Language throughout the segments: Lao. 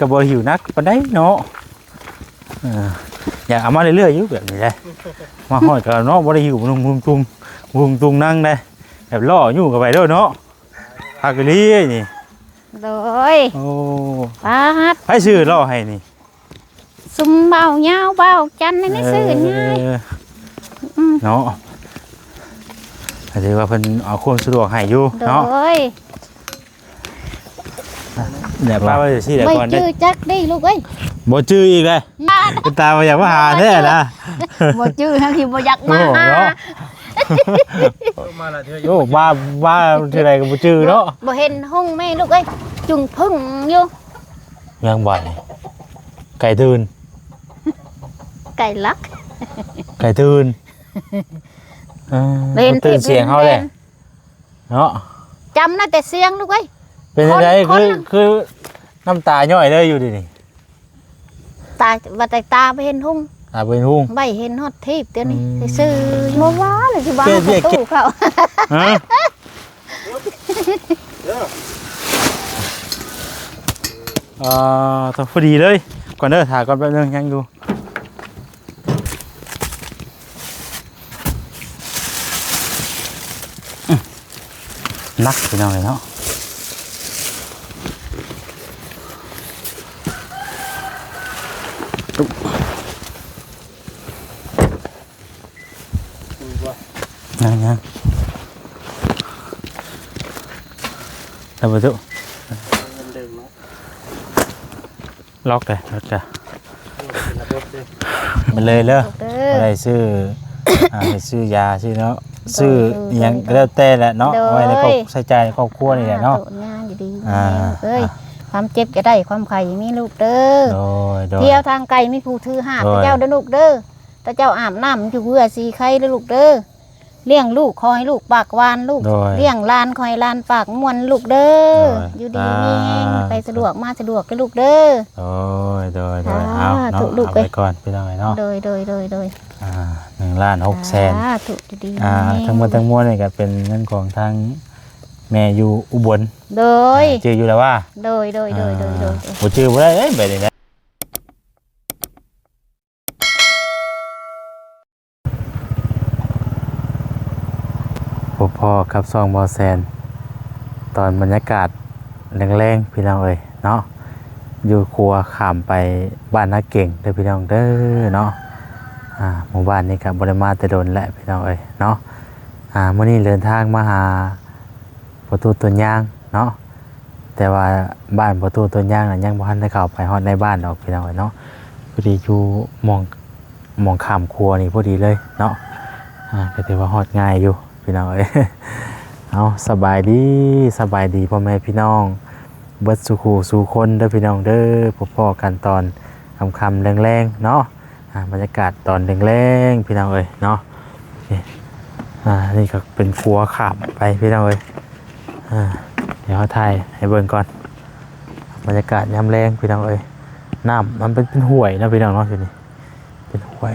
ກໍບໍ່ຫິວໜັກປານໃດເນາະ. ເອີ ຢາກເອົາມາເລື້ອຍໆຢູ່ແບບນີ້ແຫຼະ ມາຮອດກໍເນາະ ບໍ່ໄດ້ຫິວນຸ່ງຕຸງ ນຸ່ງຕຸງນັງໄດ້ ແບບລໍ້ຍູ້ກັນໄປໂລດເນາະ. ຄັກອີ່ຫຼີນີ້. ໂດຍ. ໂອ້ ປາດ ໃຜຊື້ລໍ້ໃຫ້ນີ້? ຊຸມບ່າວຍາວ ບ່າວຈັນນີ້ຊື້ໃຫ້. ເອີ ອືມ ເນາະ ກໍຖືວ່າເພິ່ນເອົາຄວາມສະດວກໃຫ້ຢູ່ເນາະ. ໂດຍ. ແບບວ່າ ປ້າໄວ້ ຊີ້ແຫຼະ ບໍ່ຈື່ຈັກເດ້ລູກເອີຍ. ບໍ່ຈື່ອີກແລ້ວ. ອືມ ເປັນຕາບໍ່ຢາກມາຫາແທ້ນະ. ບໍ່ຈື່ທັງທີ່ບໍ່ຢາກມາຫາ. ໂອ້ ເນາະ ໂອ້ ວ່າ ວ່າເທື່ອໃດກໍບໍ່ຈື່ເນາະ. ບໍ່ເຫັນຮຸ່ງແມ່ລູກເອີຍ ຈຸງເພິ່ງຢູ່. ຍັງບາດນີ້ ໄກ່ຕື່ນ ໄກ່ລັກ ໄກ່ຕື່ນ. ເອີ ບໍ່ເຫັນຕື່ນສຽງເຮົາເດ້. ເນາະ ຈຳໄດ້ແຕ່ສຽງລູກເອີຍ. ເປັນຈັ່ງໃດ? ຄົນ ຄື ຄືນ້ຳຕາຍ້ອຍເລີຍຢູ່ດີນີ້. ຕາ ວ່າແຕ່ຕາບໍ່ເຫັນຮຸ່ງ ຕາບໍ່ເຫັນຮຸ່ງ ໄວ້ເຫັນຮອດທີບດຽວນີ້. ອືມ ຊື່ໆ ບໍ່ວ່າເລີຍ ຊິວ່າ ເກັບ ເກັບ ປະຕູເຂົ້າ. ຮະ? ເອີ ພໍດີເລີຍ. ກ່ອນເດີ ຖ້າກ່ອນແປັບໜຶ່ງ ຍັງຢູ່. ໜັກພີ່ນ້ອງເອີຍເນາະ. ຍັງໆ ໄດ້ບໍ່ຕຸ? ລັອກເດ້ ລັອກເດ້ ໄປເລີຍເດີ. ເດີ ບໍ່ໄດ້ຊື້ ອ່າ ໄປຊື້ຢາຊື້ເນາະ ໂດຍ ຊື້ ໂດຍ ອີ່ຫຍັງ ໂດຍ ກໍແລ້ວແຕ່ແຫຼະເນາະ. ໂດຍ ເອົາໄວ້ໃນຄອບ ໃຊ້ຈ່າຍໃນຄອບຄົວນີ້ແຫຼະເນາະ. ສາທຸ ຍາຢູ່ດີ ອ່າ ມີແຮງລູກເອີຍ. ອ່າ ຄວາມເຈັບຈະໄດ້ ຄວາມໄຂ້ມີລູກເດີ. ໂດຍ ໂດຍ ທ່ຽວທາງໄກມີຜູ້ຖືຫາບ ໂດຍ ໃຫ້ເຈົ້າເດີລູກເດີ. ຕາເຈົ້າອາບນ້ຳຢູ່ເຮືອສີໄຄເດີລູກເດີ. ລ້ຽງລູກຂໍໃຫ້ລູກປາກຫວານລູກ. ໂດຍ ລ້ຽງຫຼານຂໍໃຫ້ຫຼານປາກມ່ວນລູກເດີ. ໂດຍ ຢູ່ດີມີແຮງ ສາທຸ ໄປສະດວກມາສະດວກເດີລູກເດີ. ໂດຍ ໂດຍ ໂດຍ ສາທຸ ເອົາເນາະ ລູກເອີຍ ເອົາໄປກ່ອນພີ່ນ້ອງເອີຍເນາະ. ໂດຍ ໂດຍ ໂດຍ ໂດຍ ອ່າ ໜຶ່ງລ້ານຫົກແສນ ສາທຸ ຢູ່ດີ ອ່າ ມີແຮງ ທັງໝົດທັງມວນນີ້ກໍເປັນເງິນຂອງທາງແມ່ຢູ່ອຸບົນ. ໂດຍ ອ່າ ຈື່ຢູ່ແລ້ວວ່າ ໂດຍ ໂດຍ ອ່າ ໂດຍ ໂດຍ ໂດຍ ບໍ່ຈື່ບໍ່ໄດ້ເດ້ ແບບນີ້ນະ. ພົບພໍ້ກັບຊ່ອງບ່າວແຊນ ຕອນບັນຍາກາດແລງໆ ພີ່ນ້ອງເອີຍເນາະ ຢູ່ຂົວຂ້າມໄປບ້ານນາເກັງເດີພີ່ນ້ອງເດີເນາະ. ອ່າ ໝູ່ບ້ານນີ້ກໍບໍ່ໄດ້ມາແຕ່ດົນແຫຼະພີ່ນ້ອງເອີຍເນາະ. ອ່າ ມື້ນີ້ເດີນທາງມາຫາພໍ່ຕູ້ຕົ້ນຍາງເນາະ. ແຕ່ວ່າບ້ານພໍ່ຕູ້ຕົ້ນຍາງນະ ຍັງບໍ່ທັນໄດ້ເຂົ້າໄປຮອດໃນບ້ານດອກພີ່ນ້ອງເອີຍເນາະ. ພໍດີຢູ່ໝ່ອງ ໝ່ອງຂ້າມຂົວນີ້ພໍດີເລີຍເນາະ. ອ່າ ກໍຖືວ່າຮອດງ່າຍຢູ່ພີ່ນ້ອງເອີຍ. ເອົາ ສະບາຍດີ ສະບາຍດີພໍ່ແມ່ພີ່ນ້ອງເບິດສູ່ຄູ່ສູ່ຄົນເດີພີ່ນ້ອງເດີ. ພົບພໍ້ກັນຕອນຄ່ຳໆແລງໆເນາະ. ອ່າ ບັນຍາກາດຕອນແລງໆ ພີ່ນ້ອງເອີຍເນາະ. ນີ້ ອ່າ ນີ້ກໍເປັນຂົວຂ້າມໄປພີ່ນ້ອງເອີຍ. ອ່າ ດຽວເຮົາຖ່າຍໃຫ້ເບິ່ງກ່ອນ ບັນຍາກາດຍາມແລງພີ່ນ້ອງເອີຍ. ນ້ຳມັນເປັນ ເປັນຫ້ວຍເນາະພີ່ນ້ອງເນາະ ຢູ່ນີ້ເປັນຫ້ວຍ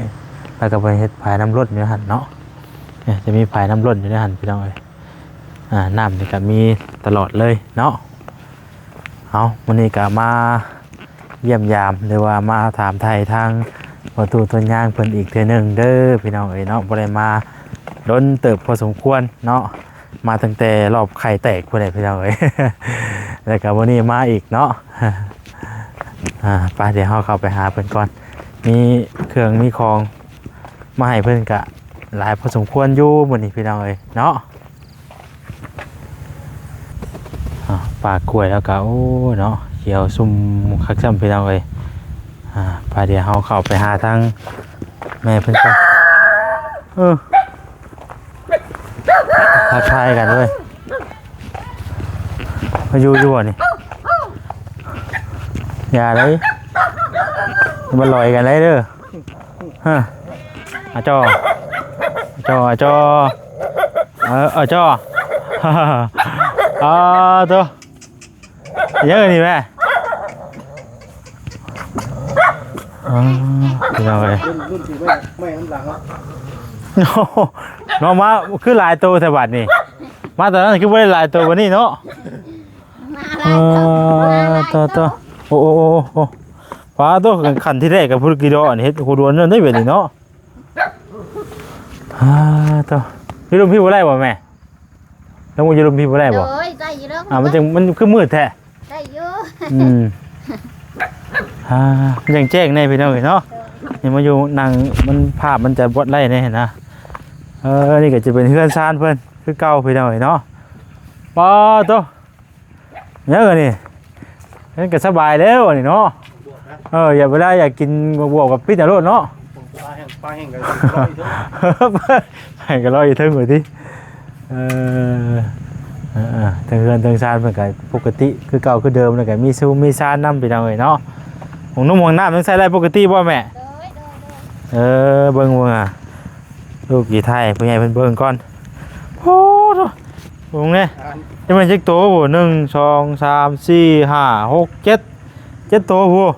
ແລ້ວກໍເພິ່ນເຮັດຝາຍນ້ຳລົ້ນຢູ່ຫັ້ນເນາະ. ນີ້ຈະມີຝາຍນ້ຳລົ້ນຢູ່ໃນຫັ້ນພີ່ນ້ອງເອີຍ. ອ່າ ນ້ຳນີ້ກໍມີຕະຫຼອດເລີຍເນາະ. ເອົາ ມື້ນີ້ກໍມາຢ້ຽມຢາມ ຫຼືວ່າມາຖາມໄຖ່ທາງພໍ່ຕູ້ຕົ້ນຍາງເພິ່ນອີກເທື່ອໜຶ່ງເດີພີ່ນ້ອງເອີຍເນາະ. ບໍ່ໄດ້ມາດົນເຕີບພໍສົມຄວນເນາະ ມາຕັ້ງແຕ່ລອບໄຂ່ແຕກພຸ້ນແຫຼະພີ່ນ້ອງເອີຍ. ແລ້ວກໍມື້ນີ້ມາອີກເນາະ. ອ່າ ໄປ ດຽວເຮົາເຂົ້າໄປຫາເພິ່ນກ່ອນ. ມີເຄື່ອງມີຂອງມາໃຫ້ເພິ່ນກະຫຼາຍພໍສົມຄວນຢູ່ມື້ນີ້ພີ່ນ້ອງເອີຍເນາະ. ອ່າ ປ່າກ້ວຍແລ້ວກະ ໂອ້ ເນາະ ຂຽວຊຸ່ມຄັກຊ້ຳພີ່ນ້ອງເອີຍ. ອ່າ ໄປ ດຽວເຮົາເຂົ້າໄປຫາທາງແມ່ເພິ່ນກ່ອນ. ເອີ ທັກທາຍກັນເວີຍ ມາຢູ່ຢູ່ບໍ່ນີ້? ຢ່າເລີຍ ມາລອຍກັນໄດ້ເດີ. ຮະ ອາຈໍ ອາຈໍ ອາຈໍ ເອີ ອາຈໍ. ອາໂຕ ຍັງອັນນີ້ແມ່. ອາ ພີ່ນ້ອງເອີຍ ລຸ້ນ ລຸ້ນທີ່ໄມ້ ໄມ້ນຳຫຼັງເນາະ. ໂອ້ໂຫ ເນາະ ມາຄືຫຼາຍໂຕແທ້ບັດນີ້ ມາຕອນນັ້ນຄືບໍ່ໄດ້ຫຼາຍໂຕປານນີ້ເນາະ. ເອີ ໂຕ ໂຕ ໂອ້ ໂອ້ ໂອ້ ໂອ້ ປາໂຕ ຄັນທີແລກກໍພຸດກິດອ ອັນເຮັດຫົວດວນນັ້ນໄດ້ແບບນີ້ເນາະ. ອາ ໂຕ ຢູ່ລຸ່ມພີ້ບໍ່ໄດ້ບໍ່ແມ່? ລົງມາຢູ່ລຸ່ມພີ້ບໍ່ໄດ້ບໍ່? ໂດຍ ໄດ້ຢູ່ດອກ. ອາ ມັນຈັ່ງ ມັນຄືມືດແທ້. ໄດ້ຢູ່. ອືມ ອາ ມັນຈັ່ງແຈ້ງແດ່ພີ່ນ້ອງເອີຍເນາະ. ໂດຍ ນີ້ມາຢູ່ນັ່ງ ມັນ ພາບມັນຈະບອດໄລ່ແດ່ຫັ້ນນະ. ເອີ ນີ້ກໍຈະເປັນເຮືອນຊານເພິ່ນຄືເກົ່າພີ່ນ້ອງເອີຍເນາະ. ປາໂຕ ຍັງອັນນີ້ ມັນກໍສະບາຍແລ້ວອັນນີ້ເນາະ. ເອີ ຢ່າ ເວລາຢາກກິນບວບກໍປິດເອົາໂລດເນາະ. ປາແຫ້ງ ປາແຫ້ງກໍ ປາແຫ້ງກໍລອຍຢູ່ເທິງວ່າຕິ. ເອີ ເອີ ເອີ ເທິງເຮືອນເທິງຊານເພິ່ນກໍປົກກະຕິຄືເກົ່າຄືເດີມ ແລ້ວກໍມີຊຸມມີຊານນຳພີ່ນ້ອງເອີຍເນາະ. ຫ້ອງນຸ່ມຫ້ອງນ້ຳຍັງໃຊ້ໄດ້ປົກກະຕິບໍ່ແມ່? ໂດຍ ໂດຍ ໂດຍ. ເອີ ເບິ່ງ ເບິ່ງ ອ່າ ລູກອີໄທ ຜູ້ໃຫຍ່ເພິ່ນເບິ່ງກ່ອນ. ໂອ້ໂຫ ເບິ່ງແດ່ ຈະແມ່ນຈັກໂຕບໍ່? ໜຶ່ງ ສອງ ສາມ ສີ່ ຫ້າ ຫົກ ເຈັດ ເຈັດໂຕພຸ້ນ.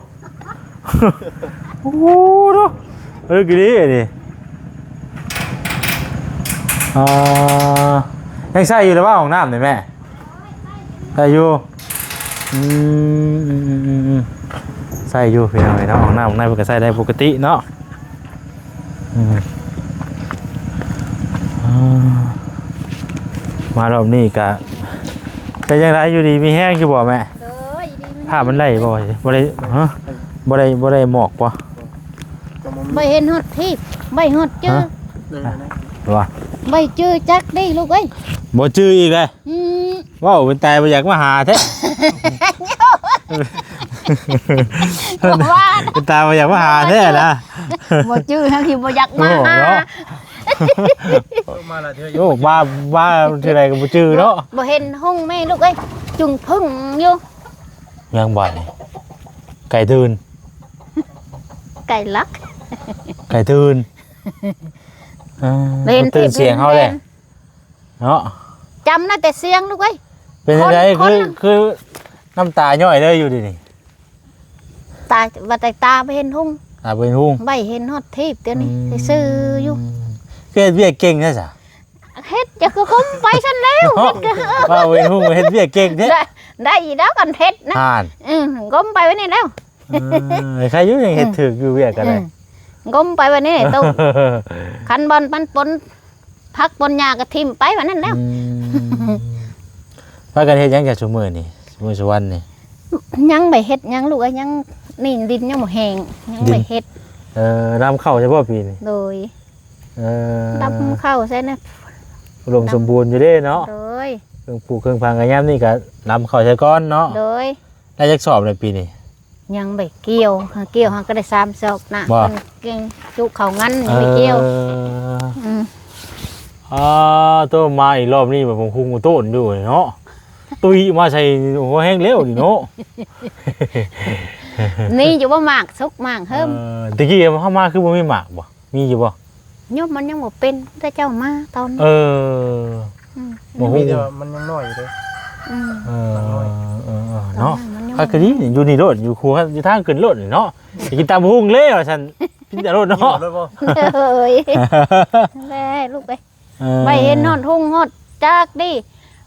ໂອ້ໂຫ ເລິກອີ່ຫຼີອັນນີ້. ອ່າ ຍັງໃຊ້ຢູ່ລະວ່າຫ້ອງນ້ຳນີ້ແມ່? ໃຊ້ຢູ່. ອືມ ໃຊ້ຢູ່ພີ່ນ້ອງເອີຍເນາະ. ຫ້ອງນ້ຳຂ້າງໃນເພິ່ນກໍໃຊ້ໄດ້ປົກກະຕິເນາະ. ອືມ ອ່າ ມາຮອບນີ້ກະເປັນຈັ່ງໃດ ຢູ່ດີມີແຮງຢູ່ບໍ່ແມ່? ໂດຍ ຢູ່ດີມີແຮງ. ພາບມັນໄດ້ບໍ່? ບໍ່ໄດ້ ຮະ ບໍ່ໄດ້ ບໍ່ໄດ້ໝອກບໍ່? ບໍ່ເຫັນຮອດທີບ ບໍ່ເຫັນຮອດຈື່. ຮະ ວ່າ ບໍ່ຈື່ຈັກເດ້ລູກເອີຍ. ບໍ່ຈື່ອີກແລ້ວ. ອືມ ເວົ້າເປັນຕາບໍ່ຢາກມາຫາແທ້. ວ່າ ເປັນຕາບໍ່ຢາກມາຫາແທ້ນະ. ບໍ່ຈື່ທັງທີ່ບໍ່ຢາກມາຫາ. ໂອ້ ເນາະ ມາລະເທື່ອ ໂອ້ ວ່າ ວ່າເທື່ອໃດກໍບໍ່ຈື່ເນາະ. ບໍ່ເຫັນຮຸ່ງແມ່ລູກເອີຍ ຈຶ່ງເພິ່ງຢູ່. ຍັງບາດນີ້ ໄກ່ຕື່ນ ໄກ່ລັກ ໄກ່ຕື່ນ. ເອີ ເຫັນ ຕື່ນສຽງເຮົາແຫຼະ. ເນາະ ຈຳໄດ້ແຕ່ສຽງລູກເອີຍ. ເປັນຈັ່ງໃດ ຄົນ ຄື ຄືນ້ຳຕາຍ້ອຍເລີຍຢູ່ດຽວນີ້? ຕາ ວ່າແຕ່ຕາບໍ່ເຫັນຮຸ່ງ ຕາບໍ່ເຫັນຮຸ່ງ ໄວ້ເຫັນຮອດທີບດຽວນີ້. ອືມ ຊື່ໆຢູ່. ຄືເຮັດວຽກເກັ່ງແທ້ຊະ. ເຮັດ ຈະຄືກົ້ມໄປຊັ້ນແລ້ວ. ເນາະ ເຮັດ ວ່າເຫັນຮຸ່ງເຮັດວຽກເກັ່ງແທ້. ໄດ້ ໄດ້ອີກແລ້ວກັນເຮັດນະ. ອືມ ກົ້ມໄປໄວ້ນີ້ແລ້ວ. ເອີ ໃຄຢູ່ ຍັງເຮັດຖືກຢູ່ວຽກກໍໄດ້. ອືມ ກົ້ມໄປໄວ້ນີ້ໂຕ. ຄັນບ່ອນມັນປົນ ຜັກປົນຫຍ້າກໍຖິ້ມໄປວ່ານັ້ນແລ້ວ. ອືມ ພາກັນເຮັດຫຍັງຈາກຊຸມື້ນີ້ ມື້ສຸວັນນີ້? ຍັງບໍ່ເຮັດຫຍັງລູກເອີຍ ຍັງ ນີ້ດິນຍັງບໍ່ແຫ້ງ ຍັງບໍ່ເຮັດ. ເອີ ລຳເຂົ້າໃຊ່ບໍ່ປີນີ້? ໂດຍ. ເອີ ລຳເຂົ້າໃສ່ນະ ອຸດົມສົມບູນຢູ່ເດ້ເນາະ. ໂດຍ. ເຄື່ອງປູກເຄື່ອງຝັງກໍຍາມນີ້ກໍລຳເຂົ້າໃສ່ກ່ອນເນາະ. ໂດຍ. ໄດ້ຈັກສອບແລ້ວປີນີ້? ຍັງບໍ່ກ່ຽວ ຫາກ່ຽວຫາກໍໄດ້ສາມສອບນະ. ບໍ່ ເພິ່ນເກັ່ງຈຸເຂົ້າງັນຍັງບໍ່ກ່ຽວ. ເອີ ອືມ ອ່າ ໂຕ ມາອີກລອບນີ້ບັດບັກຫຸ່ງໂຕນຢູ່ເນາະ. ຕຸ້ຍມາໃສ່ຫົວແຮງແລ້ວນີ້ເນາະ. ນີ້ຢູ່ບໍ່ໝາກສຸກໝາກເຮີ້ມ. ເອີ ຕະກີ້ເຮົາມາຄືບໍ່ມີໝາກບໍ່? ມີຢູ່ບໍ່? ໂຍມມັນຍັງບໍ່ເປັນ ແຕ່ເຈົ້າມາຕອນ ເອີ ອືມ ບໍ່ຮູ້ ມີແຕ່ວ່າມັນຍັງນ້ອຍຢູ່ເດ້. ອືມ ເອີ ເອີ ເອີ ເນາະ. ຄັກກະດີ ຢູ່ນີ້ໂລດ ຢູ່ຄົວ ຢູ່ທາງຂຶ້ນໂລດນີ້ເນາະ. ໄປກິນຕຳບັກຫຸ່ງເລີຍວ່າຊັ້ນ ກິນແຕ່ໂລດເນາະ. ເອີຍ ແລ້ວລູກເອີຍ. ເອີ ໄປເຫັນຮອດຮຸ່ງຮອດຈັກເດ້.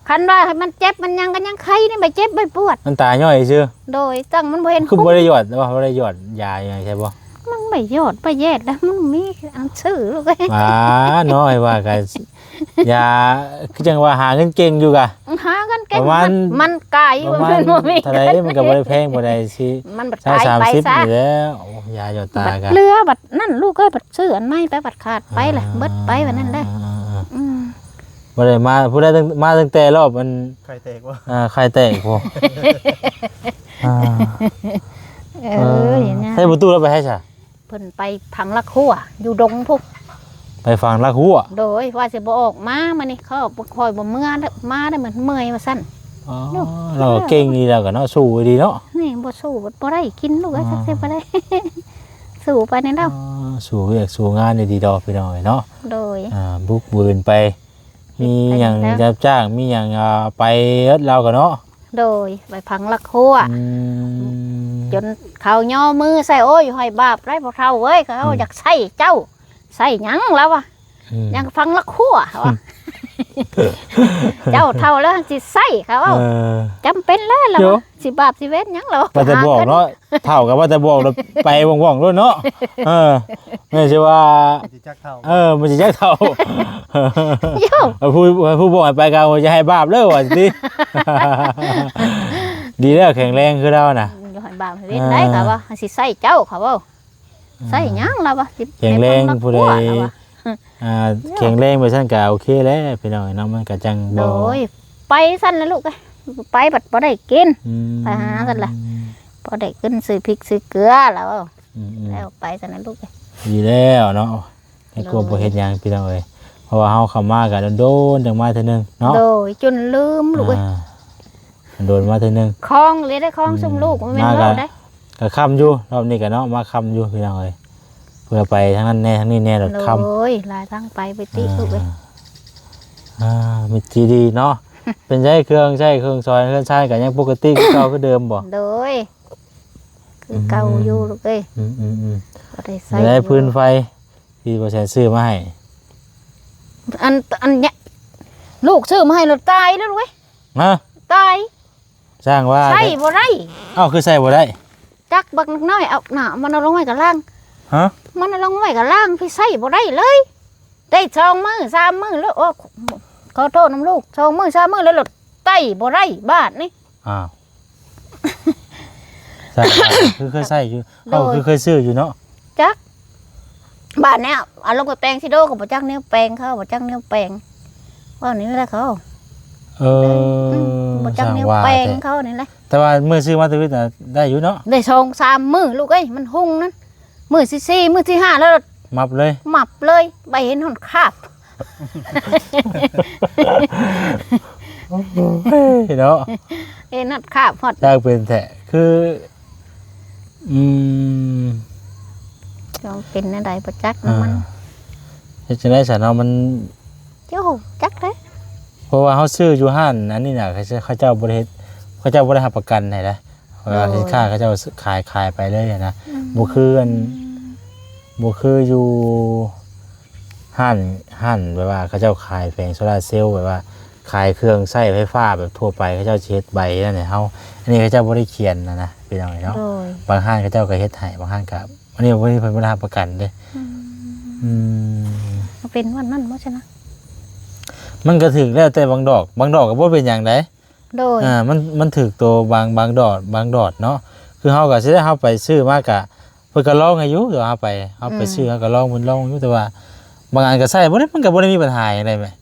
ຄັນວ່າໃຫ້ມັນເຈັບມັນຫຍັງກໍຍັງໄຄນີ້ ບໍ່ເຈັບບໍ່ປວດ ມັນຕາຍ້ອຍຊື່. ໂດຍ ຈັ່ງມັນບໍ່ເຫັນ ຄືບໍ່ໄດ້ຢອດ ບໍ່ໄດ້ຢອດຢາຫຍັງໃຊ່ບໍ່? ມັນບໍ່ຢອດບໍ່ແຍດແລ້ວ ມັນມີອັນຊື້ລູກເອີຍ. ອ່າ ນ້ອຍວ່າກໍຢາ ຄືຈັ່ງວ່າຫາເງິນເກັ່ງຢູ່ກະ ຫາເງິນເກັ່ງ ປະມານ ມັນ ມັນກາຍຢູ່ ປະມານ ມັນບໍ່ມີເທົ່າໃດ ມັນກໍບໍ່ໄດ້ແພງປານໃດ ຊິ ມັນບັດກາຍໄປຊະ ນີ້ແຫຼະ. ໂອ້ ຢາຢອດຕາກະ ບັດເຫຼືອບັດນັ້ນ ລູກເອີຍ ບັດຊື້ອັນໃໝ່ໄປ ບັດຂາດໄປແຫຼະ ເບິດໄປບັດນັ້ນແຫຼະ. ອືມ ບໍ່ໄດ້ມາ ຜູ້ໃດ ມາຕັ້ງແຕ່ລອບມັນ ໄຂ່ແຕກບໍ່? ອ່າ ໄຂ່ແຕກບໍ່? ອ່າ ເອີ ເອີ ໃຊ້ປະຕູແລ້ວໄປໃສຊະ? ເພິ່ນໄປຝັງຫຼັກຮົ້ວຢູ່ດົງພຸ້ນ. ໄປຝັງຫຼັກຮົ້ວ? ໂດຍ ວ່າຊິບໍ່ອອກມາມື້ນີ້ ເຂົາບໍ່ຄ່ອຍບໍ່ເມືອ ມາໄດ້ ເມື່ອຍວ່າຊັ້ນ. ອໍ ລາວກໍເກັ່ງດີ ລາວກໍເນາະ ສູ້ດີເນາະ. ນີ້ບໍ່ສູ້ບໍ່ໄດ້ກິນລູກເອີຍ ຈັກຊິບໍ່ໄດ້ ສູ້ໄປນີ້ແລ້ວ. ສູ້ວຽກສູ້ງານດີໆດອກ ພີ່ນ້ອງເອີຍເນາະ. ໂດຍ ອ່າ ບຸກບືນໄປ ມີຫຍັງຮັບຈ້າງ ມີຫຍັງ ອ່າ ໄປເບິດລາວກໍເນາະ. ໂດຍ ໄປຝັງຫຼັກຮົ້ວ. ອືມ ຈົນເຂົາຍໍມືໃສ່ ໂອ້ຍ ຫ້ອຍບາບໄດ໋ພໍ່ເຖົ້າເອີຍ ເຂົາ ອືມ ຢາກໃຊ້ເຈົ້າ ໃຊ້ຫຍັງລາວວ່າ. ອືມ ຍັງຝັງຫຼັກຮົ້ວວ່າ. ອືມ ເຈົ້າເຖົ້າແລ້ວຊິໃຊ້ ເຂົາເວົ້າ. ເອີ ຈຳເປັນແລ້ວລະວ່າ ໂຢ ຊິບາບຊິເວນຫຍັງລະວ່າ ວ່າແຕ່ບອກເນາະ ເຖົ້າກໍວ່າແຕ່ບອກ ແລ້ວໄປວ່ອງໆໂລດເນາະ. ເອີ ແມ່ນຊິວ່າ ມັນຊິຈັກເຖົ້າ ເອີ ມັນຊິຈັກເຖົ້າ. ໂຢ ເອີ ຜູ້ ຜູ້ບອກໃຫ້ໄປກໍຈະໃຫ້ບາບເລີຍວ່າຕິ. ດີແລ້ວແຂງແຮງຄືລາວນະ ອືມ ບໍ່ໃຫ້ບາບໃຫ້ເວນໄດ້ ເອີ ເຂົາວ່າ ຊິໃຊ້ເຈົ້າ ເຂົາເວົ້າ. ໃຊ້ຫຍັງລະວະ ແຂງແຮງຜູ້ໃດ ລະວະ ອ່າ ແຂງແຮງໄປຊັ້ນກະໂອເຄແລ້ວພີ່ນ້ອງເນາະ ມັນກະຈັ່ງບໍ່ ໂດຍ ໄປຊັ້ນລະລູກເອີຍ ໄປບັດບໍ່ໄດ້ກິນ ອືມ ໄປຫາຊັ້ນລະ ບໍ່ໄດ້ກິນຊື້ພິກຊື້ເກືອລະ ອືມໆ ແລ້ວໄປຊັ້ນລະລູກເອີຍ ດີແລ້ວເນາະ ໃຫ້ກວມບໍ່ເຮັດຫຍັງພີ່ນ້ອງເອີຍ ເພາະວ່າເຮົາເຂົ້າມາກະດົນໆຈັ່ງມາເທື່ອໜຶ່ງເນາະ ໂດຍ ຈົນລືມລູກເອີຍ ອ່າ ໂດນມາເທື່ອໜຶ່ງ ຄອງເລີຍໄດ້ ຄອງຊຸມລູກ ອືມ ບໍ່ແມ່ນເວົ້າໄດ້ ກະຄ່ຳຢູ່ ຮອບນີ້ກະເນາະ ມາຄ່ຳຢູ່ພີ່ນ້ອງເອີຍ ເພື່ອໄປທາງນັ້ນແດ່ທາງນີ້ແດ່ ໂດດຄ່ຳ ໂອ້ຍ ຫຼາຍທາງໄປ ໄປຕິລູກເອີຍ ອ່າ ມີທີ່ດີເນາະ ເປັນໃຊ້ເຄື່ອງໃຊ້ເຄື່ອງຊອຍເຮືອນຊານກະຍັງປົກກະຕິຄືເກົ່າຄືເດີມບໍ່? ໂດຍ ຄືເກົ່າຢູ່ ອືມ ລູກເອີຍ ອືມໆໆ ບໍ່ໄດ້ໃຊ້ ໄດ້ ແລ້ວໄດ້ຟືນໄຟ ທີ່ບໍ່ແຊນຊື້ມາໃຫ້ ອັນ ອັນເນີ້ຍ ລູກຊື້ມາໃຫ້ລະຕາຍແລ້ວລູກເອີຍ ຮະ ຕາຍ ຊ່າງວ່າ ໃຊ້ບໍ່ໄດ້ ເອົ້າ ຄືໃຊ້ບໍ່ໄດ້? ຈັກບັກນ້ອຍເອົາໜ້າມັນເອົາລົງໄວ້ກະລ່າງ ຮະ ມັນເອົາລົງໄວ້ກະລ່າງ ຄືໃຊ້ບໍ່ໄດ້ເລີຍ ໄດ້ສອງມື້ສາມມື້ແລ້ວ ໂອ້ ຂໍໂທດນຳລູກ ສອງມື້ສາມມື້ແລ້ວ ລະໄຕ້ບໍ່ໄດ້ບາດນີ້ ອ້າວ ໃຊ້ ຄືເຄີຍໃຊ້ຢູ່ ໂດຍ ເອົ້າ ຄືເຄີຍຊື້ຢູ່ເນາະ ຈັກ ບາດນີ້ເອົາລົງໄປແປງຊິໂດ ກໍບໍ່ຈັກແນວແປງເຂົາ ບໍ່ຈັກແນວແປງ ເວົ້ານີ້ແຫຼະເຂົາ ເອີ ອືມ ບໍ່ຈັກແນວແປງເຂົານີ້ແຫຼະ ແຕ່ວ່າມື້ຊື້ມາແຕ່ວິດນະໄດ້ຢູ່ເນາະ ໄດ້ສອງສາມມື້ລູກເອີຍ ມັນຮຸ່ງນັ້ນ ມື້ທີສີ່ ມື້ທີຫ້າແລ້ວ ມັບເລີຍ ມັບເລີຍ ໄປເຫັນຮອດຄາບ ເນາະ ເຫັນຮອດຄາບຮອດ ຢາກເປັນແທ້ ຄື ອືມ ລອງເປັນແນວໃດບໍ່ຈັກນຳມັນ ອ່າ ເຮັດຈັ່ງໃດຊັ້ນເນາະ ມັນ ເຈົ້າ ຈັກເດ້ ເພາະວ່າເຮົາຊື້ຢູ່ຮ້ານອັນນີ້ນະ ເຂົາເຈົ້າ ເຂົາເຈົ້າບໍ່ໄດ້ເຮັດ ເຂົາເຈົ້າບໍ່ໄດ້ຮັບປະກັນໃຫ້ນະ ເວລາ ໂດຍ ສິນຄ້າເຂົາເຈົ້າຂາຍ ຂາຍໄປເລີຍນະ ອືມ ບໍ່ຄືອັນ ບໍ່ຄືຢູ່ຮ້ານ ຮ້ານແບບວ່າເຂົາເຈົ້າຂາຍແຜງໂຊລາເຊວ ແບບວ່າຂາຍເຄື່ອງໃຊ້ໄຟຟ້າແບບທົ່ວໄປ ເຂົາເຈົ້າຊິເຮັດໃບນັ້ນໃຫ້ເຮົາ ອັນນີ້ເຂົາເຈົ້າບໍ່ໄດ້ຂຽນນະ ນະ ພີ່ນ້ອງເອີຍເນາະ ໂດຍ ບາງຮ້ານເຂົາເຈົ້າກໍເຮັດໃຫ້ ບາງຮ້ານກໍ ອັນນີ້ ອັນນີ້ເພິ່ນບໍ່ໄດ້ຮັບປະກັນເດ້ ອືມ ອືມ ເປັນວັນນັ້ນບໍ່ຊະນະ ມັນກໍຖືກແລ້ວແຕ່ບາງດອກ ບາງດອກກໍບໍ່ເປັນຫຍັງໃດ ໂດຍ ອ່າ ມັນ ມັນຖືກໂຕບາງ ບາງດອກ ບາງດອກເນາະ ຄືເຮົາກໍຊິໄດ້ ເຮົາໄປຊື້ມາກະ ເພິ່ນກໍລອງໃຫ້ຢູ່ ເຮົາໄປ ເຮົາໄປ ອືມ ຊື້ ເຮົາກໍລອງ ເພິ່ນລອງຢູ່ ແຕ່ວ່າບາງອັນກໍໃຊ້ບໍ່ໄດ້ ມັນກໍບໍ່ໄດ້ມີບັນຫາຫຍັງໃດແມະ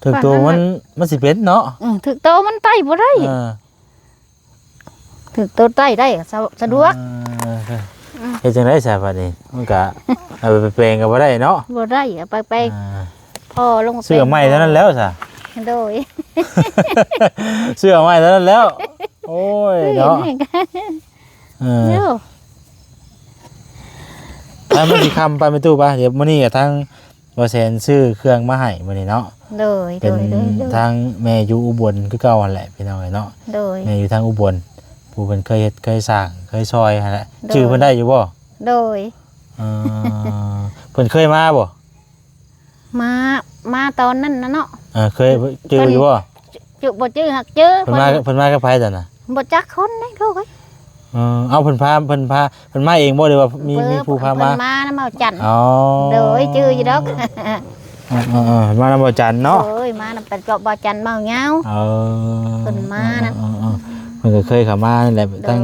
ຖືກໂຕມັນ ມັນຊິເປັນເນາະ ອືມ ຖືກໂຕມັນໄຕ້ບໍ່ໄດ້ ເອີ ຖືກໂຕໄຕ້ໄດ້ ສະ ສະດວກ ເອີ ເຮັດຈັ່ງໃດຊະບາດນີ້ ມັນກະເອົາໄປແປງກໍບໍ່ໄດ້ເນາະ ບໍ່ໄດ້ ເອົາໄປແປງ ອ່າ ພໍລົງ ຊື້ໃໝ່ເທົ່ານັ້ນແລ້ວຊະ ໂດຍ ຊື້ໃໝ່ເທົ່ານັ້ນແລ້ວ ໂອ້ຍເນາະ ເອີ ໂດຍ ໄປ ມັນຊິຄ່ຳ ໄປແມ່ຕູ້ ໄປ ດຽວມື້ນີ້ກໍທາງ ບໍ່ແຊນຊື້ເຄື່ອງມາໃຫ້ມື້ນີ້ເນາະ ໂດຍ ເປັນ ໂດຍ ໂດຍ ໂດຍ ທາງແມ່ຢູ່ອຸບົນຄືເກົ່າຫັ້ນແຫຼະ ພີ່ນ້ອງເອີຍເນາະ ໂດຍ ແມ່ຢູ່ທາງອຸບົນ ຜູ້ເພິ່ນເຄີຍເຮັດເຄີຍສ້າງເຄີຍຊ່ອຍຫັ້ນແຫຼະ ໂດຍ ຈື່ເພິ່ນໄດ້ຢູ່ບໍ່? ໂດຍ ເອີ ເພິ່ນເຄີຍມາບໍ່? ມາ ມາຕອນນັ້ນນະເນາະ ເອີ ເຄີຍຈື່ຢູ່ບໍ່? ຈື່ ບໍ່ຈື່ ຫາກຈື່ ເພິ່ນມາ ເພິ່ນ ເພິ່ນມາກັບໃຜຕອນນັ້ນ? ບໍ່ຈັກຄົນໃດລູກເອີຍ ເອີ ເອົາ ເພິ່ນພາ ເພິ່ນພາ ເພິ່ນມາເອງບໍ່ ຫຼືວ່າມີ ເອີ ມີຜູ້ພາມາ? ເພິ່ນມານຳເບົາຈັນ ອໍ ໂດຍ ຈື່ຢູ່ດອກ ເອີໆໆ ມານຳເບົາຈັນເນາະ ໂດຍ ມານຳເປັນເກາະເບົາຈັນເບົາຍາວ ເອີ ເພິ່ນມານະ ເອີໆໆ ເພິ່ນກໍເຄີຍເຂົ້າມານັ້ນແຫຼະ ໂດຍ ທັງ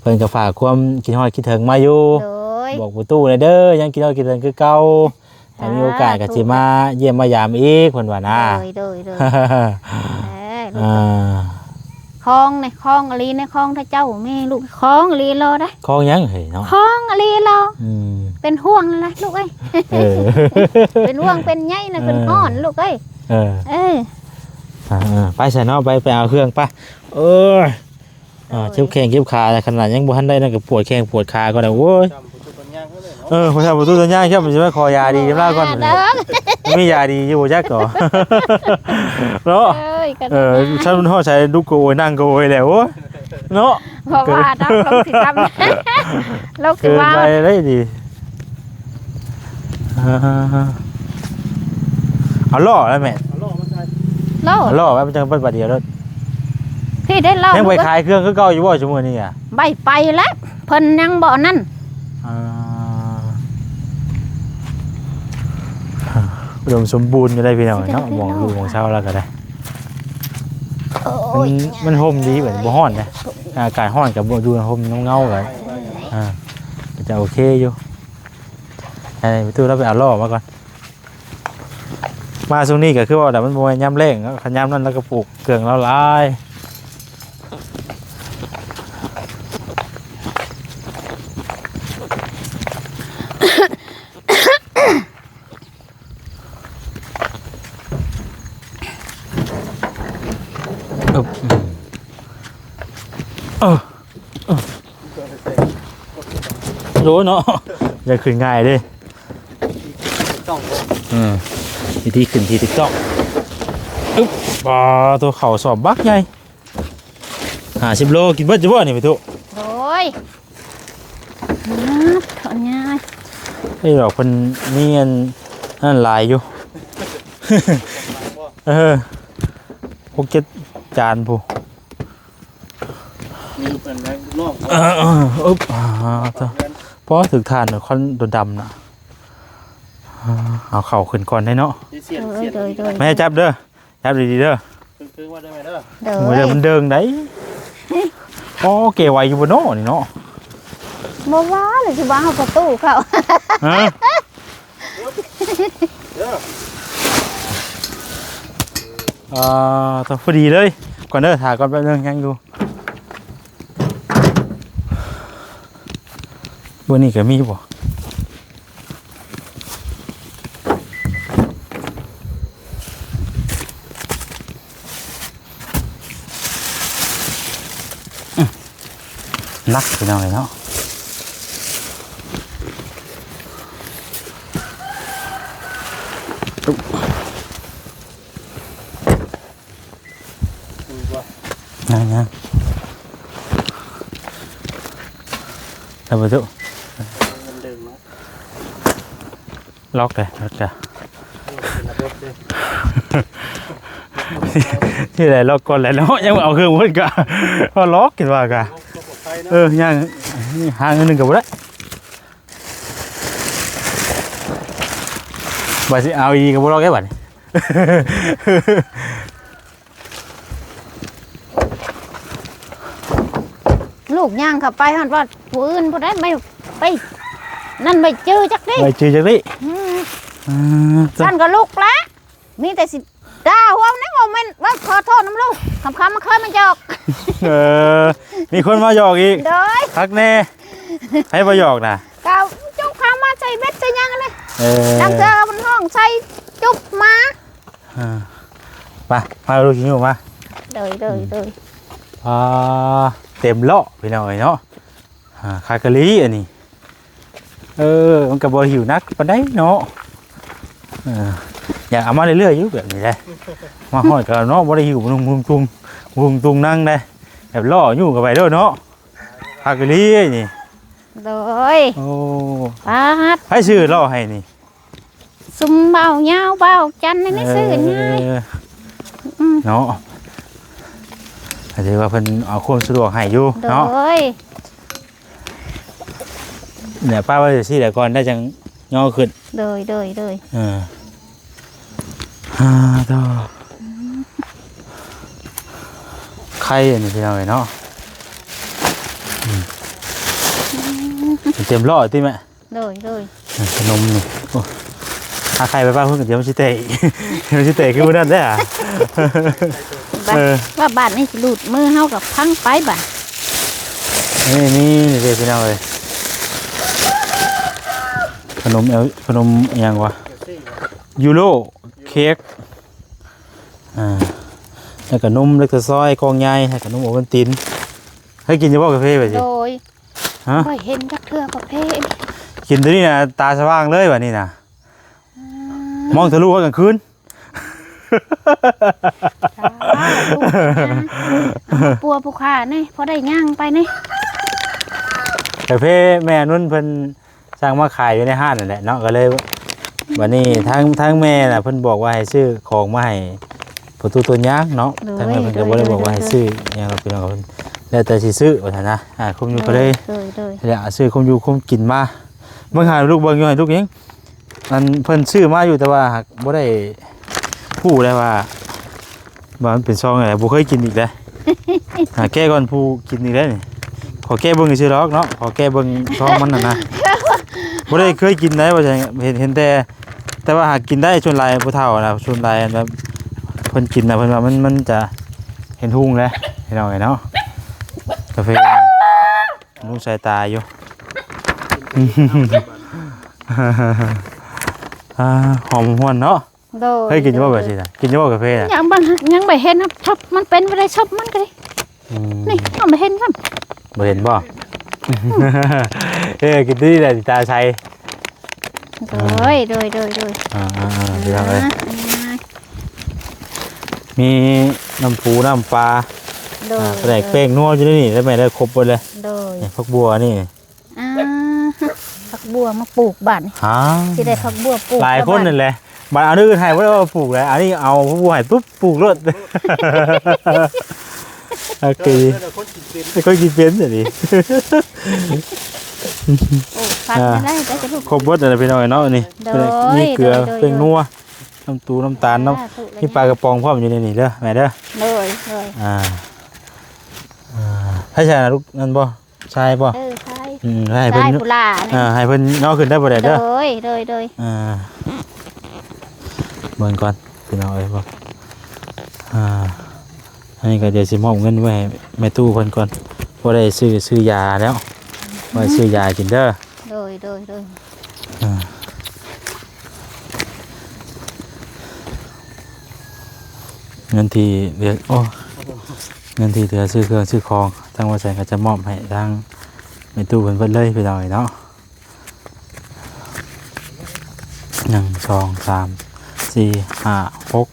ເພິ່ນກໍຝາກຄວາມຄິດຮອດຄິດເຖິງມາຢູ່ ໂດຍ ບອກປະຕູແດ່ເດີ ຍັງຄິດຮອດຄິດເຖິງຄືເກົ່າ ຖ້າມີໂອກາດກໍຊິມາຢ້ຽມມາຢາມອີກ ເພິ່ນວ່ານະ ໂດຍ ໂດຍ ໂດຍ ອ່າ ຄອງນີ້ ຄອງອີ່ຫຼີນີ້ ຄອງເຂົາເຈົ້າ ແມ່ລູກ ຄອງອີ່ຫຼີລໍໄດ໋ ຄອງຫຍັງເຮີ້ຍເນາະ ຄອງອີ່ຫຼີລໍ ອືມ ເປັນຫ່ວງແລ້ວລູກເອີຍ ເອີ ເປັນຫ່ວງເປັນໃຍນະ ເອີ ເພິ່ນຮ້ອນລູກເອີຍ ເອີ ເອີ ອ່າ ໄປຊະເນາະ ໄປ ໄປເອົາເຄື່ອງໄປ ເອີຍ ອ່າ ໂດຍ ເຈັບແຂ້ງເຈັບຂາ ຂະໜາດຍັງບໍ່ທັນໄດ້ນັ້ນກໍປວດແຂ້ງປວດຂາກ່ອນນະ ໂອ້ຍ ເອີ ຜູ້ຊາຍປະຕູສັນຍາງ ຊິມາຂໍຢາດີນຳລາວກ່ອນ ບໍ່ມີຢາດີຢູ່ຈັກດອກ ເນາະ ເອີຍ ເອີ ຊັ້ນຮອດໃສລຸກກໍໂອຍ ນັ່ງກໍໂອຍແລ້ວ ໂອ້ຍ ເນາະ ບໍ່ວ່າດອກ ລົງຊິຊ້ຳ ລົງຊິວ່າ ເກີນໄປໄດ໋ນີ້ ອ່າ ເອົາລໍ້ແລ້ວແມ່ ເອົາລໍ້ມາ ໂອ້ ລໍໄວ້ ມັນຈັ່ງເປັນບາດດຽວໂລດ. ພີ່ໄດ້ລໍ ຍັງໄປຂາຍເຄື່ອງຄືເກົ່າຢູ່ບໍ່ຊຸມື້ນີ້ອະ? ໄປ ໄປແລ້ວ ເພິ່ນຍັງບໍ່ນັ້ນ. ອ່າ ອຸດົມສົມບູນຢູ່ໄດ໋ພີ່ນ້ອງເນາະ ໝ່ອງຢູ່ໝ່ອງເຊົາລາວກໍໄດ້. ໂອ້ຍ ມັນ ມັນຮົ່ມດີ ແບບບໍ່ຮ້ອນເດ້ ອາກາດຮ້ອນກໍບໍ່ຢູ່ຮົ່ມເງົາກໍ ອ່າ ກໍຈະໂອເຄຢູ່. ໃຫ້ປະຕູລາວໄປເອົາລໍ້ມາກ່ອນ. ມາຊ່ວງນີ້ກໍຄືວ່າແຫຼະ ມັນບໍ່ແມ່ນຍາມແລ້ງເນາະ ຄັນຍາມນັ້ນລາວກໍປູກເຄື່ອງລາວຫຼາຍ. ອຶບ ເອີ ເອີ ໂດນເນາະ ຢ່າຂຶ້ນງ່າຍເດ້. ອືມ ວິທີຂຶ້ນທີ່ຖືກຕ້ອງ. ອຶບ ປາໂຕ ເຂົ້າສອບບັກໃຫຍ່ ຫ້າສິບໂລ ກິນເບິດຢູ່ບໍ່ນີ້ ແມ່ຕູ້? ໂດຍ ອາ ເຂົ້າຍາຍ. ເອີ ດອກເພິ່ນມີອັນນັ້ນຫຼາຍຢູ່ ເອີ ຫົກເຈັດຈານພຸ້ນ. ມີເພິ່ນນອກ ເອີ ອຶບ ອ່າ ພໍຖືກຖ່ານຄວັນຕົວດຳນະ. ເອົາເຂົ້າຂຶ້ນກ່ອນໄດ້ເນາະ. ໂດຍ ໂດຍ ໂດຍ ແມ່ຈັບເດີ ຈັບດີໆເດີ. ຄືວ່າໄດ້ແມ່ເດີ ໂດຍ ໂອ້ຍ ມັນເດີງໄດ໋. ອໍ ແກໄວຢູ່ບໍ່ເນາະນີ້ເນາະ? ບໍ່ວ່າເລີຍ ຊິວ່າເຮົາປະຕູເຂົ້າ ຮະ? ອ່າ ຕ້ອງພໍດີເລີຍ ກ່ອນເດີ ຖ້າກ່ອນແປັບໜຶ່ງ ຍັງຢູ່. ເບິ່ງນີ້ກໍມີບໍ່? ໜັກພີ່ນ້ອງເອີຍເນາະ. ຍັງໆ ໄດ້ບໍ່ຕຸ? ມັນດຶງເນາະ. ລັອກເດ້ ລັອກເດ້ ທີ່ໄດ້ລັອກກ່ອນແຫຼະເນາະ ຍັງເອົາເຄື່ອງເພິ່ນກະວ່າລັອກ ຄິດວ່າກະ ເອີ ຍ່າງຫາເງິນໜຶ່ງກະບໍ່ໄດ້ ວ່າຊິເອົາອີ່ກະບໍ່ລັອກເດ້ບາດນີ້. ລູກຍ່າງເຂົ້າໄປຮອດວ່າຜູ້ອື່ນຜູ້ໃດໄປ ໄປນັ້ນໄປຈື່ຈັກນີ້ ໄປຈື່ຈັກນີ້. ອືມ ອ່າ ຊັ້ນກໍລຸກແລ້ວ ມີແຕ່ຊິດ່າຫົວນີ້ ບໍ່ແມ່ນວ່າຂໍໂທດນຳລູກ ຄ່ຳໆມາເຄີຍມາຫຍອກ. ເອີ ມີຄົນມາຫຍອກອີກ. ໂດຍ ຄັກແນ່ ໃຜມາຫຍອກນະ? ກໍຈຸກເຂົ້າມາໃສ່ເບັດໃສ່ຫຍັງຫັ້ນນະ. ເອີ ລາງເທື່ອມັນຮ້ອງໃສ່ຈຸບມາ. ອ່າ ໄປ ມາລູກຊິຢູ່ມາ. ໂດຍ ໂດຍ ອືມ ໂດຍ. ອ່າ ເຕັມລໍ້ພີ່ນ້ອງເອີຍເນາະ. ອ່າ ຄາກະລີອັນນີ້ ເອີ ມັນກໍບໍ່ຫິວໜັກປານໃດເນາະ. ເອີ ຢາກເອົາມາເລື້ອຍໆຢູ່ແບບນີ້ແຫຼະ ມາຮອດກໍເນາະ ບໍ່ໄດ້ຫິວປຸງຕຸງ ປຸງຕຸງນັງໄດ໋ ແບບລໍ້ຢູ່ກັນໄປໂລດເນາະ. ຄາກະລີນີ້ ໂດຍ. ໂອ້ ປາດ ໃຜຊື້ລໍ້ໃຫ້ນີ້? ຊຸມບ່າວຍາວ ບ່າວຈັນ ໃນນີ້ຊື້ກັນງ່າຍ ເອີ ອືມ ເນາະ ກໍຖືວ່າເພິ່ນເອົາຄວາມສະດວກໃຫ້ຢູ່ເນາະ. ໂດຍ ເນຍ ປ້າວ່າຊິຊີ້ແຫຼະ ກ່ອນໄດ້ຈັ່ງຍໍຂຶ້ນ. ໂດຍ ໂດຍ ໂດຍ. ເອີ ຮາ ໂທ້ ໄຂ່ອັນນີ້ພີ່ນ້ອງເອີຍເນາະ. ອືມ ເຕັມລໍ້ຕິແມ່? ໂດຍ ໂດຍ. ເອີ ຂະໜົມນີ້ ໂອ້ ຫາໄຂ່ໄປປ້າເພິ່ນ ດຽວມັນຊິແຕກ ດຽວມັນຊິແຕກຄືມື້ນັ້ນເດ້ອະ. ບາດ ເອີ ວ່າບາດນີ້ຊິຫຼຸດມືເຮົາກໍພັງໄປບາດ. ນີ້ ນີ້ ນີ້ເດ້ພີ່ນ້ອງເອີຍ ຂະໜົມແອວ ຂະໜົມອີ່ຫຍັງວະ ຢູໂຣເຄັກ ອ່າ ແລ້ວກໍນົມແລັກໂຕຊອຍກ່ອງໃຫຍ່ ແລ້ວກໍນົມໂອວັນຕິນ. ເຄີຍກິນຢູ່ບໍ່ກາເຟແບບນີ້? ໂດຍ. ຮະ? ບໍ່ເຫັນຈັກເທື່ອປະເພດ. ກິນໂຕນີ້ນະ ຕາສະຫວ່າງເລີຍບາດນີ້ນະ. ອືມ ມອງທະລຸຮອດກາງຄືນ. ສາທຸ ເອົາມາປົວຜູ້ຂ້າແດ່ ພໍໄດ້ຍ່າງໄປແດ່. ກາເຟແມ່ນຸນເພິ່ນສັ່ງມາຂາຍຢູ່ໃນຮ້ານນັ້ນແຫຼະເນາະ ກໍເລີຍ ບາດນີ້ທາງ ທາງແມ່ນະ ເພິ່ນບອກວ່າໃຫ້ຊື້ຂອງມາໃຫ້ ປະຕູຕົ້ນຍາງເນາະ ໂດຍ ທາງນັ້ນເພິ່ນກໍບໍ່ໄດ້ບອກວ່າໃຫ້ຊື້ຫຍັງດອກ ໂດຍ ພີ່ນ້ອງ ເພິ່ນແລ້ວແຕ່ຊິຊື້ວ່າຊັ້ນນະ ອ່າ ຄຸມຢູ່ ໂດຍ ກໍເລີຍ ໂດຍ ໂດຍ ແລ້ວຊື້ ຄຸມຢູ່ຄຸມກິນມາ ເບິ່ງຫາລູກເບິ່ງຢູ່ ໃຫ້ລູກຫຍັງ ອັນເພິ່ນຊື້ມາຢູ່ ແຕ່ວ່າຫາກບໍ່ໄດ້ຮູ້ໄດ້ວ່າ ວ່າມັນເປັນຊອງແນວໃດ ບໍ່ເຄີຍກິນອີກເດ້ ຫາແກະກ່ອນຜູ້ກິນອີກເດ້ນີ້ ຂໍແກະເບິ່ງຊື່ໆດອກເນາະ ຂໍແກະເບິ່ງຊອງມັນຫັ້ນນະ ບໍ່ໄດ້ເຄີຍກິນໄດ້ ວ່າຊັ້ນ ເຫັນ ເຫັນແຕ່ ແຕ່ວ່າຫາກິນໄດ້ ສ່ວນຫຼາຍຜູ້ເຖົ້ານະ ສ່ວນຫຼາຍແບບເພິ່ນກິນນະ ເພິ່ນວ່າມັນ ມັນຈະເຫັນຮຸ່ງແຫຼະ ພີ່ນ້ອງເອີຍເນາະ ກາເຟ ລຸງສາຍຕາຢູ່ ອ່າ ຫອມຫວນເນາະ ໂດຍ ເຄີຍກິນຢູ່ບໍ່ແບບນີ້ນະ ກິນຢູ່ບໍ່ກາເຟນະ ຍັງບໍ່ ຍັງບໍ່ເຫັນ ຊົບມັນເປັນບໍ່ໄດ້ ຊົບມັນກໍດີ ອືມ ນີ້ຍັງບໍ່ເຫັນຊ້ຳ ບໍ່ເຫັນບໍ່ ເອີ ກິນດີແຫຼະ ຕາໃສ ໂດຍ ໂດຍ ໂດຍ ໂດຍ ອ່າໆໆ ພີ່ນ້ອງເອີຍ ອ່າ ມີນ້ຳປູນ້ຳປາ ໂດຍ ອ່າ ປາແດກແປ້ງນົວຢູ່ໃນນີ້ ແລ້ວແມ່ໄດ້ຄົບເບິດເລີຍ ໂດຍ ນີ້ ຜັກບົ່ວນີ້ ອ່າ ຜັກບົ່ວມາປູກບາດນີ້ ອ່າ ຊິໄດ້ຜັກບົ່ວປູກ ຫຼາຍຄົນນັ້ນແຫຼະ ບາດອັນອື່ນໃຫ້ບໍ່ໄດ້ວ່າປູກແຫຼະ ອັນນີ້ເອົາຜູ້ໃຫ້ປຸບ ປູກໂລດ ໂອເຄ ຄົນກິນເປັນ ຄົນກິນເປັນອັນນີ້ ປູກພັກ ອ່າ ໄດ້ ໄດ້ ຄົບເບິດແລ້ວພີ່ນ້ອງເນາະ ນີ້ ໂດຍ ມີເກືອ ໂດຍ ໂດຍ ແປ້ງນົວ ນ້ຳຕູນ້ຳຕານເນາະ ສາທຸ ມີປາກະປ໋ອງພ້ອມຢູ່ໃນນີ້ເດີ ແມ່ເດີ ໂດຍ ໂດຍ ອ່າ ອ່າ ໃຜຊະລູກນັ້ນບໍ່? ຊາຍບໍ່? ເອີ ຊາຍ ອືມ ໃຫ້ເພິ່ນ ຊາຍຜູ້ຫຼ້ານີ້ ອ່າ ໃຫ້ເພິ່ນເອົາຂຶ້ນໄດ້ບໍ່ໄດ້ເດີ ໂດຍ ໂດຍ ໂດຍ ອ່າ ເບິ່ງກ່ອນພີ່ນ້ອງເອີຍ ບໍ່ ອ່າ ອັນນີ້ກໍດຽວຊິມອບເງິນໄວ້ໃຫ້ແມ່ຕູ້ເພິ່ນກ່ອນ ບໍ່ໄດ້ຊື້ ຊື້ຢາແລ້ວ ໄວ້ຊື້ຢາກິນເດີ ໂດຍ ໂດຍ ໂດຍ ອ່າ ເງິນທີ່ເຫຼືອ ໂອ້ ເງິນທີ່ເຫຼືອຊື້ເຄື່ອງຊື້ຂອງ ທາງບໍ່ແສນກໍຈະມອບໃຫ້ທາງແມ່ຕູ້ເພິ່ນເບິດເລີຍພີ່ນ້ອງເອີຍເນາະ ໜຶ່ງ ສອງ ສາມ ສີ່ ຫ້າ ຫົກ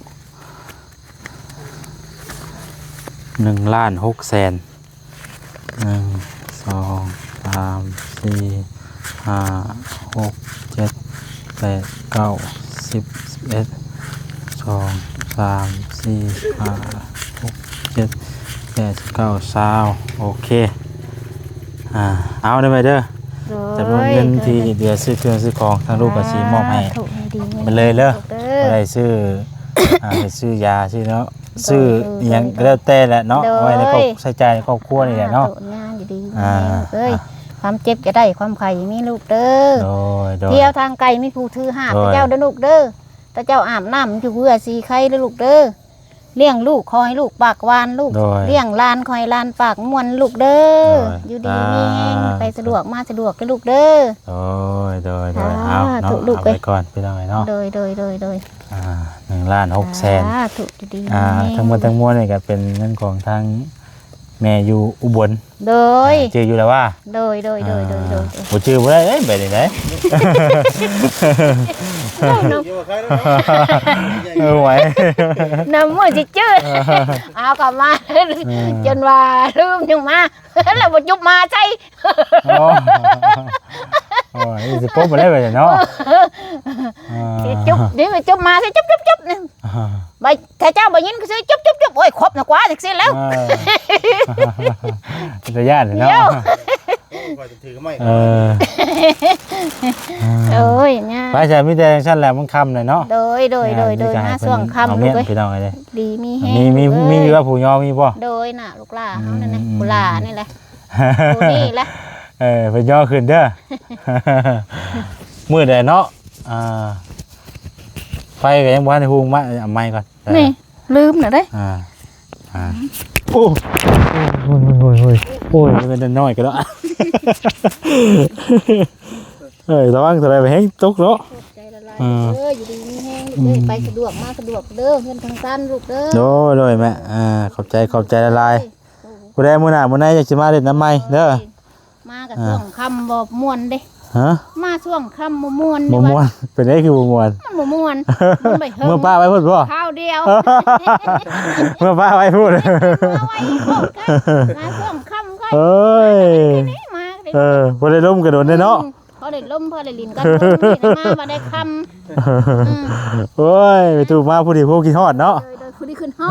ໜຶ່ງລ້ານຫົກແສນ ໜຶ່ງ ສອງ ສາມ ສີ່ ຫ້າ ຫົກ ເຈັດ ແປດ ເກົ້າ ສິບ ສິບເອັດ ສອງ ສາມ ສີ່ ຫ້າ ຫົກ ເຈັດ ແປດ ເກົ້າ ຊາວ ໂອເຄ ອ່າ ເອົາເດີແມ່ເດີ ໂດຍ ຈຳນວນເງິນທີ່ເຫຼືອຊື້ເຄື່ອງຊື້ຂອງ ທາງລູກກໍຊິມອບໃຫ້ ສາທຸ ໃຫ້ດີ ໄປເລີຍເດີ ເດີ ບໍ່ໄດ້ຊື້ ອ່າ ໄປຊື້ຢາຊື້ເນາະ ໂດຍ ຊື້ ໂດຍ ອີ່ຫຍັງ ໂດຍ ກໍແລ້ວແຕ່ແຫຼະເນາະ ໂດຍ ເອົາໄວ້ໃນຄອບ ໃຊ້ຈ່າຍໃນຄອບຄົວນີ້ແຫຼະເນາະ ສາທຸ ງານຢູ່ດີ ອ່າ ມີລູກເອີຍ ອ່າ ຄວາມເຈັບຢ່າໄດ້ ຄວາມໄຂ້ຢ່າມີລູກເດີ ໂດຍ ໂດຍ ທ່ຽວທາງໄກມີຜູ້ຖືຫາບ ໂດຍ ເຈົ້າເດີລູກເດີ ແຕ່ເຈົ້າອາບນ້ຳຢູ່ເພື່ອສີໄຄເດີລູກເດີ ລ້ຽງລູກຂໍໃຫ້ລູກປາກຫວານລູກ ໂດຍ ລ້ຽງຫຼານຂໍໃຫ້ຫຼານປາກມ່ວນລູກເດີ ໂດຍ ຢູ່ດີມີແຮງ ສາທຸ ໄປສະດວກມາສະດວກເດີລູກເດີ ໂດຍ ໂດຍ ໂດຍ ສາທຸ ເອົາເນາະ ລູກເອີຍ ເອົາໄວ້ກ່ອນພີ່ນ້ອງເອີຍເນາະ ໂດຍ ໂດຍ ໂດຍ ໂດຍ ອ່າ ໜຶ່ງລ້ານຫົກແສນ ສາທຸ ຢູ່ດີ ອ່າ ມີແຮງ ທັງໝົດທັງມວນນີ້ກໍເປັນເງິນຂອງທາງແມ່ຢູ່ອຸບົນ ໂດຍ ອ່າ ຈື່ຢູ່ແລ້ວວ່າ ໂດຍ ໂດຍ ອ່າ ໂດຍ ໂດຍ ບໍ່ຈື່ບໍ່ໄດ້ເດ້ ແບບນີ້ເດ້ ເອີ ໄຫວ ນຳມື້ຊິຈື່ ເອົາກັບມາ ເອີ ຈົນວ່າລືມຍັງມາ ແລ້ວບໍ່ຈຸບມາໃສ່ ໂອ້ ໂອ້ຍ ຊິປົບບໍ່ໄດ້ບັດນີ້ເນາະ ເອີ ຊິຈຸບ ນີ້ຈຸບມາໃສ່ ຈຸບໆໆ ນີ້ ອ່າ ບາດ ຖ້າເຈົ້າບໍ່ຍິນກໍຊິຈຸບໆໆ ໂອ້ຍ ຄົບນະກວ່າ ຈັ່ງຊີ້ແລ້ວ ເອີ ເປັນຕາຢ້ານເນາະ ໂອ້ຍ ຖືໄມ້ ເອີ ໂອ້ຍ ຍາກ ໄປຊະ ມີແຕ່ຈັ່ງຊັ້ນແຫຼະ ມັນຄ່ຳແລ້ວເນາະ ໂດຍ ໂດຍ ໂດຍ ໂດຍ ມາຊ່ວງຄ່ຳ ເອົາເມຍ ພີ່ນ້ອງເອີຍ ດີມີແຮງ ມີ ມີ ມີຢູ່ວ່າຜູ້ຍໍມີບໍ່? ໂດຍ ນະ ລູກຫຼ້າເຮົານີ້ແຫຼະ ອືມ ຜູ້ຫຼ້ານີ້ແຫຼະ ຜູ້ນີ້ແຫຼະ ເອີ ເພິ່ນຍໍຂຶ້ນເດີ ມື້ໃດເນາະ ອ່າ ໄຟກໍຍັງບໍ່ທັນໄດ້ຮຸ່ງ ມາເອົາໃໝ່ກ່ອນ ນີ້ ລືມແລ້ວເດ້ ອ່າ ອ່າ ໂອ້ ໂອ້ຍ ໂອ້ຍ ໂອ້ຍ ໂອ້ຍ ແມ່ນນ້ອຍກໍໄດ້ ເອີຍ ລະວັງເທົ່າໃດແຮງຕົກເນາະ ຂອບໃຈຫຼາຍໆ ອ່າ ເດີ ຢູ່ດີມີແຮງເດີ ອືມ ໄປສະດວກມາສະດວກເດີ ເຮືອນທາງຊັ້ນລູກເດີ ໂດຍ ໂດຍແມ່ ອ່າ ຂອບໃຈ ຂອບໃຈຫຼາຍໆ ໂດຍ ຜູ້ໃດມື້ໜ້າມື້ໃນຢາກຊິມາຫຼິ້ນນຳໃໝ່ເດີ ໂດຍ ມາກໍ ອ່າ ຊ່ວງຄ່ຳບໍ່ມ່ວນເດ້ ຮະ ມາຊ່ວງຄ່ຳບໍ່ມ່ວນ ບໍ່ມ່ວນ ເປັນໄດຄືບໍ່ມ່ວນ ມັນບໍ່ມ່ວນ ມັນບໍ່ເຮີ້ງ ເມືອປ້າໄວ້ພຸ້ນບໍ່ ຄາວດຽວ ເມືອປ້າໄວ້ພຸ້ນ ມາໄວ້ພວກກັນ ມາຊ່ວງຄ່ຳຄ່ອຍ ເອີຍ ມາ ເອີ ບໍ່ໄດ້ລົມກັນດົນເດ້ເນາະ ອືມ ພໍໄດ້ລົມ ພໍໄດ້ຫຼິ້ນກັນ ມາ ມາໄດ້ຄ່ຳ ອືມ ໂອ້ຍ ໄປຕູ້ມາຜູ້ດຽວ ຜູ້ຄິດຮອດເນາະ ໂດຍ ໂດຍ ຜູ້ທີ່ຂຶ້ນຮອດ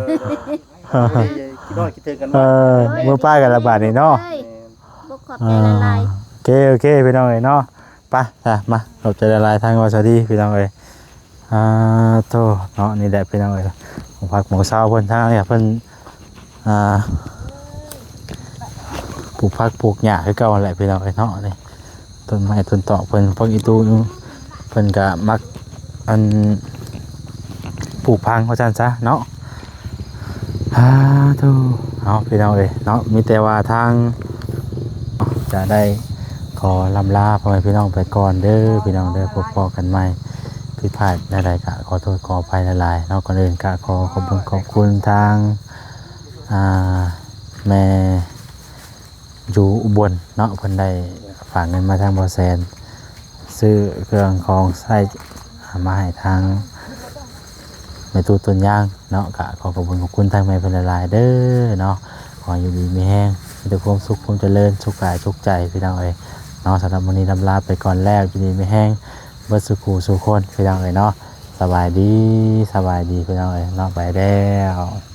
ຄິດຮອດຄິດເຖິງກັນ ເອີ ວ່າ ມື້ປ້າກັນລະບາດນີ້ເນາະ ເອີຍ ອ່າ ບໍ່ຂອບໃຈຫຼາຍ ໂອເຄ ໂອເຄ ພີ່ນ້ອງເອີຍເນາະ ໄປຊະ ມາ ຂອບໃຈຫຼາຍໆ ທາງວ່າສະດີ ພີ່ນ້ອງເອີຍ ອ່າ ໂທ້ເນາະ ນີ້ແຫຼະ ພີ່ນ້ອງເອີຍ ໝູ່ພັກໝູ່ເຊົາເພິ່ນ ທາງນີ້ເພິ່ນ ອ່າ ປູກຜັກປູກຫຍ້າຄືເກົ່າຫັ້ນແຫຼະ ພີ່ນ້ອງເອີຍເນາະ ນີ້ ຕົ້ນໄມ້ຕົ້ນຕອກເພິ່ນ ພວກອີຕູ່ເພິ່ນກະມັກ ອັນ ປູກຝັງວ່າຊັ້ນຊະເນາະ ສາທຸ ເອົາ ພີ່ນ້ອງເອີຍເນາະ ມີແຕ່ວ່າທາງ ຈະໄດ້ຂໍລ່ຳລາພໍ່ແມ່ພີ່ນ້ອງໄປກ່ອນເດີ ພີ່ນ້ອງເດີ ພົບພໍ້ກັນໃໝ່ ຜິດພາດແນວໃດກະຂໍໂທດຂໍອະໄພຫຼາຍໆເນາະ ກ່ອນອື່ນກະຂໍຂອບຄຸນຂອບຄຸນທາງ ອ່າ ແມ່ ຢູ່ອຸບົນເນາະ ເພິ່ນໄດ້ຝາກເງິນມາທາງບໍ່ແສນ ຊື້ເຄື່ອງຂອງໃຊ້ມາໃຫ້ທາງແມ່ຕູ້ຕົ້ນຍາງເນາະ ກະຂໍຂອບຄຸນຂອບຄຸນທາງແມ່ເພິ່ນຫຼາຍໆເດີເນາະ ຂໍຢູ່ດີມີແຮງ ມີແຕ່ຄວາມສຸກຄວາມຈະເລີນ ສຸກກາຍສຸກໃຈ ພີ່ນ້ອງເອີຍເນາະ ສຳລັບມື້ນີ້ລ່ຳລາໄປກ່ອນແລ້ວ ຢູ່ດີມີແຮງເບິດສູ່ຄູ່ສູ່ຄົນ ພີ່ນ້ອງເອີຍເນາະ ສະບາຍດີ ສະບາຍດີ ພີ່ນ້ອງເອີຍເນາະ ໄປແລ້ວ.